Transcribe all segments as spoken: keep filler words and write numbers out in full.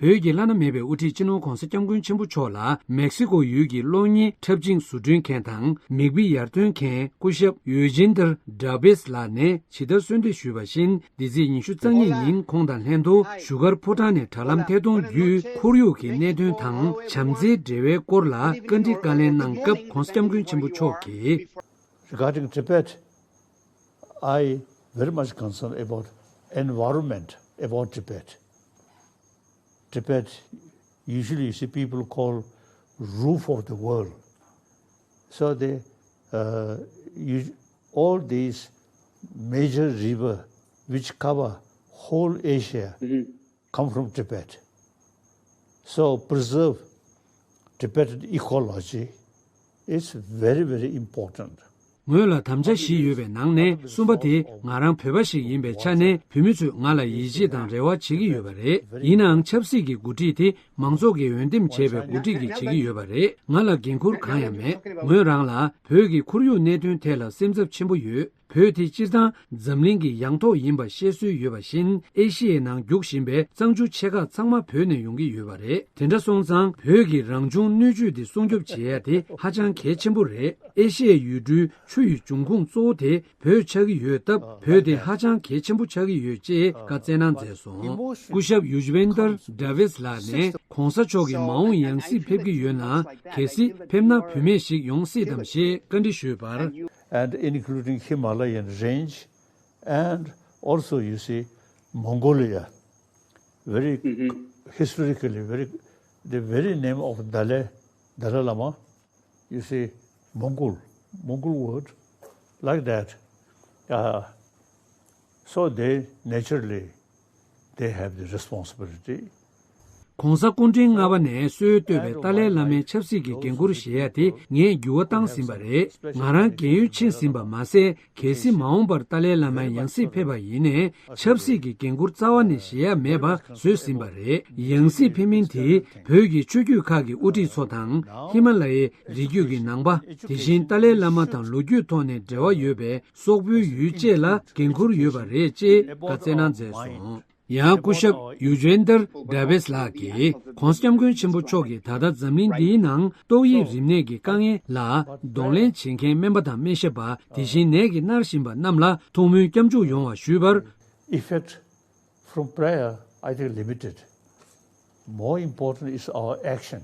བོད་ཀྱི་བླ་ན་མེད་པའི་དབུ་ཁྲིད་སྤྱི་ནོར་༧གོང་ས་༧སྐྱབས་མགོན་ཆེན་པོ་མཆོག་ལ་མེག་སི་ཀོ་ཡུལ་གྱི་གློག་བརྙན་འཁྲབ་ཅིང་བཟོ་སྐྲུན་མཁན་དང་མིག་དཔེ་ཡར་ཐོན་མཁན་སྐུ་ཞབས་ཡུ་ཇིན་དར་ཌ་བེས་ལགས་ནས་ཇི་ལྟར་གསོལ་འདེབས་ཞུས་པ་བཞིན། འདི་ཚེས་ཉི་ཤུ་རྩ་གཉིས་ཉིན་ཁོང་དང་ལྷན་དུ་བཞུགས་སྒར་ཕོ་བྲང་ནས་དྲ་ལམ་ཐད་གཏོང་བརྒྱུད་ཁོར་ཡུག་གི་གནད་དོན་དང་བྱམས་བརྩེའི་འབྲེལ་བའི་སྐོར་ལ་བཀའ་འདྲི་བཀའ་ལན་གནང་སྐབས་༧གོང་ས་༧སྐྱབས་མགོན་ཆེན་པོ་མཆོག་གིས། Regarding Tibet, I very much concerned about environment about Tibet. Tibet, usually you see people call roof of the world. So the uh, you, all these major river which cover whole Asia come from Tibet. So preserve Tibetan ecology is very, very important. ངོས་ལ་དམ་བཅའ་བཞི་ཡོད་པའི་ནང་ནས་གསུམ་པ་དེ་ང་རང་བོད་པ་ཞིག་ཡིན་པའི་ཆ་ནས་བོད་མི་ཚོས་ང་ལ་ཡིད་ཆེས་དང་རེ་བ་བྱེད་ཀྱི་ཡོད་པ་རེད། ཡིན་ནའང་ཆབ་སྲིད་ཀྱི་འགོ་ཁྲིད་དེ་མང་ཚོགས་ཀྱིས་འོས་འདེམས་བྱས་པའི་འགོ་ཁྲིད་ཀྱིས་བྱེད་ཀྱི་ཡོད་པ་རེད། ང་ལ་འགན་ཁུར་གང་ཡང་མེད། ངོས་རང་ལ་བོད་ཀྱི་ཁོར་ཡུག་གནད་དོན་ཐད་ལ་སེམས་འཚབ་ཆེན་པོ་ཡོད། བོད་དེ་སྤྱིར་བཏང་འཛམ་གླིང་གི་ཡང་ཐོག་ཡིན་པ་བཤད་སྲོལ་ཡོད་པ་བཞིན། ཨེ་ཤི་ཡའི་ནང་རྒྱུགས་བཞིན་པའི་གཙང་ཆུ་ཆེ་ཁག་ཚང་མ་བོད་ནས་ཡོང་གི་ཡོད་པ་རེད། དེ་འདྲ་སོང་ཙང་བོད་ཀྱི་རང་བྱུང་སྣོད་བཅུད་དེ་སྲུང་སྐྱོབ་བྱེད་ཡ་དེ་ཧ་ཅང་གལ་ཆེན་པོ་རེད། ཨེ་ཤི་ཡའི་ཡུལ་གྲུའི་ཆུ་ཡི་འབྱུང་ཁུངས་གཙོ་བོ་དེ་བོད་ཆགས་ཀྱི་ཡོད་སྟབས། བོད་དེ་ཧ་ཅང་གལ་ཆེན་པོ་ཆགས་ཀྱི་ཡོད་ཅེས་བཀའ་སྩལ་གནང་མཛད་སོང་། སྐུ་ཞབས་ཡུ་ཇི་ཝེན་ཏར་ཌ་བེས་ལགས་ནས་༧གོང་ས་མཆོག་གིས་མ་འོངས་ཡང་སྲིད་ཕེབས་ཀྱི་ཡོད་ན། གལ་སྲིད་ཕེབས་ན་བུད་མེད་ཞིག་ཡོང་སྲིད་དམ་ཞེས་བཀའ་འདྲི་ཞུས་པར། And including Himalayan range and also you see Mongolia, very historically, very the very name of Dalai, Dalai Lama, you see Mongol, Mongol word like that. Uh, so they naturally they have the responsibility. ༸གོང་ས་སྐུ་ཕྲེང་ལྔ་པ་ནས་སྲོལ་བཏོད་པའི་ཏཱ་ལའི་བླ་མའི་ཆབ་སྲིད་ཀྱི་འགན་འཁུར་བཞེས་ཡ་དེ་ངས་འགྱུར་བ་བཏང་ཟིན་པ་རེད། ང་རང་རྒས་ཡོལ་ཕྱིན་ཟིན་པ་མ་ཟད། གལ་སྲིད་མ་འོངས་པར་ཏཱ་ལའི་བླ་མའི་ཡང་སྲིད་ཕེབས་པ་ཡིན་ནའི་ཆབ་སྲིད་ཀྱི་འགན་འཁུར་རྩ་བ་ནས་བཞེས་ཡ་མེད་པ་བཟོས་ཟིན་པ་རེད། ཡང་སྲིད་ཕེབས་མིན་དེ་བོད་ཀྱི་ཆོས་བརྒྱུད་ཁག་གི་དབུ་ཁྲིད་ཚོ་དང་ཧི་མ་ལ་ཡའི་རི་རྒྱུད་ཀྱི་ནང་པ། དེ་བཞིན་ཏཱ་ལའི་བླ་མ་དང་ལོ་རྒྱུས་ཐོག་ནས་འབྲེལ་བ་ཡོད་པའི་སོག་པོའི་ཡུལ་བཅས་ལ་འགན་འཁུར་ཡོད་པ་རེད་ཅེས་བཀའ་སྩལ་གནང་མཛད་སོང་། ཡང་སྐུ་ཞབས་ཡུ་ཇེན་དར་ཌ་བེས་ལགས་ཀྱིས་༸གོང་ས་༸སྐྱབས་མགོན་ཆེན་པོ་མཆོག་གིས་ད་ལྟ་འཛམ་གླིང་འདིའི་ནང་ཏོག་དབྱིབས་རིམས་ནད་ཀྱི་དཀའ་ངལ་ལ་གདོང་ལེན་བྱེད་མཁན་སྨན་པ་དང་སྨན་ཞབས་པ། དེ་བཞིན་ནད་ཀྱིས་མནར་བཞིན་པ་རྣམས་ལ་ཐུགས་སྨོན་སྐྱབས་འཇུག་ཡོང་བ་ཞུས་པར། Effect from prayer, I think, limited. More important is our action.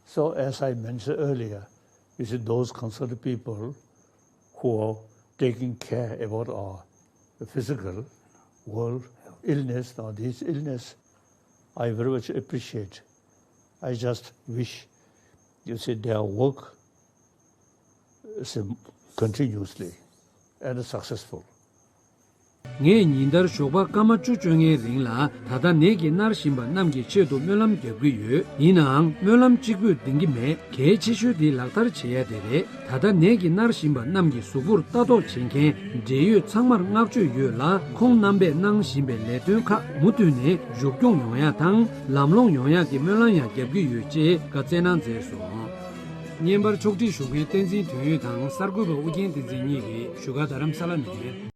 So, as I mentioned earlier, you see, those concerned people who are taking care about our physical world, illness, now this illness, I very much appreciate. I just wish, you see, their work is continuously and successful. ངས་ཉིན་ལྟར་ཞོགས་པ་སྐར་མ་བཅུ་བཅོ་ལྔའི་རིང་ལ་ད་ལྟ་ནད་ཀྱིས་མནར་བཞིན་པ་རྣམས་ཀྱི་ཆེད་དུ་སྨོན་ལམ་རྒྱབ་ཀྱི་ཡོད། ཡིན་ནའང་སྨོན་ལམ་གཅིག་པུས་ལྡིང་གི་མེད། གལ་ཆེ་ཤོས་དེ་ལག་བསྟར་བྱེད་ཡ་དེ་རེད། ད་ལྟ་ནད་ཀྱིས་མནར་བཞིན་པ་རྣམས་ཀྱི་གཟུགས་པོར་ལྟ་རྟོག་བྱེད་མཁན་འབྲེལ་ཡོད་ཚང་མར་བསྔགས་བརྗོད་ཡོད་ལ། ཁོང་རྣམ་པས་གནང་བཞིན་པའི་ལས་དོན་ཁག་མུ་མཐུད་ནས་མཇུག་སྐྱོང་ཡོང་ཡ་དང་ལམ་ལྷོང་ཡོང་ཡ་གི་སྨོན་ལམ་ཡང་རྒྱབ་ཀྱི་ཡོད་ཅེས་བཀའ་སྩལ་གནང་མཛད་སོང་། བརྙན་པར་ཕྱོགས་སྒྲིག་ཞུ་མཁན་བསྟན་འཛིན་དོན་ཡོད་དང་གསར་འགོད་པ་ཨུ་རྒྱན་བསྟན་འཛིན་གཉིས་ཀྱིས་བཞུགས་སྒར་རྡ་རམ་ས་ལ་ནས།